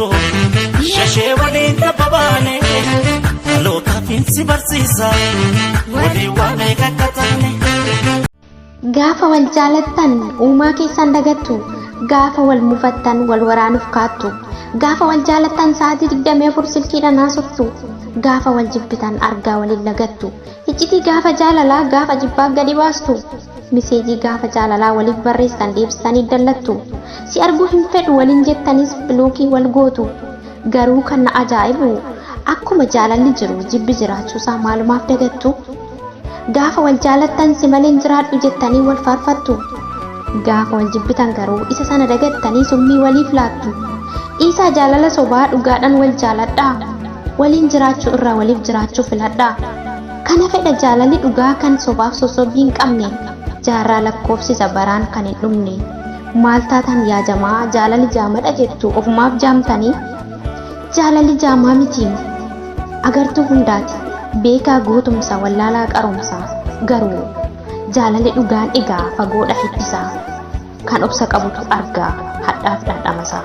barsiisu shashee waliin tabba baane dhalootaafin si barsiisa waliin waa meeqa akka taane. Gaafa wal jaalattan uumaa keessan dagattu. Gaafa wal mufattan wal waraanuuf kaattu. Gaafa wal jaalattan sa'aatii 24 silkiidhaan haasoftu. Gaafa wal jibbitan argaa waliin lagattu. Iccitii gaafa jaalalaa gaafa jibbaa gadi baastu. Miseejii gaafa jaalalaa waliif barreessitan deebistanii dallattu. Si arguu hin fedhu waliin jettanis bilookii wal gootu. Garuu kan na ajaa'ibu akkuma jaalalli jiru jibbi jiraachuusaa maalumaaf dagattu? Gaafa wal jaalattan si malee hin jiraadhu jettanii wal faarfattu. Gaafa wal jibbitan garuu isa sana dagattanii summii waliif laattu. Dhiisaa jaalala sobaa dhugaadhaan wal jaaladhaa. Waliin jiraachuu irraa waliif jiraachuu filadhaa. Kana fedha jaalalli dhugaa kan sobaaf sossobbii hin qabne. Jaarraa lakkoofsisa baraan kan hin dhumne. Maal taatan yaa jamaa jaalalli jaamadha jettu ofumaaf jaamtanii? Jaalalli jaamaa miti. Agartuu hundaati. Beekaa gootumsa wallaalaa qaroomsa. Garuu jaalalli dhugaan egaa fagoodha hiddisa. Kan obsa qabutu argaa hadhaaf dhandhamasaa.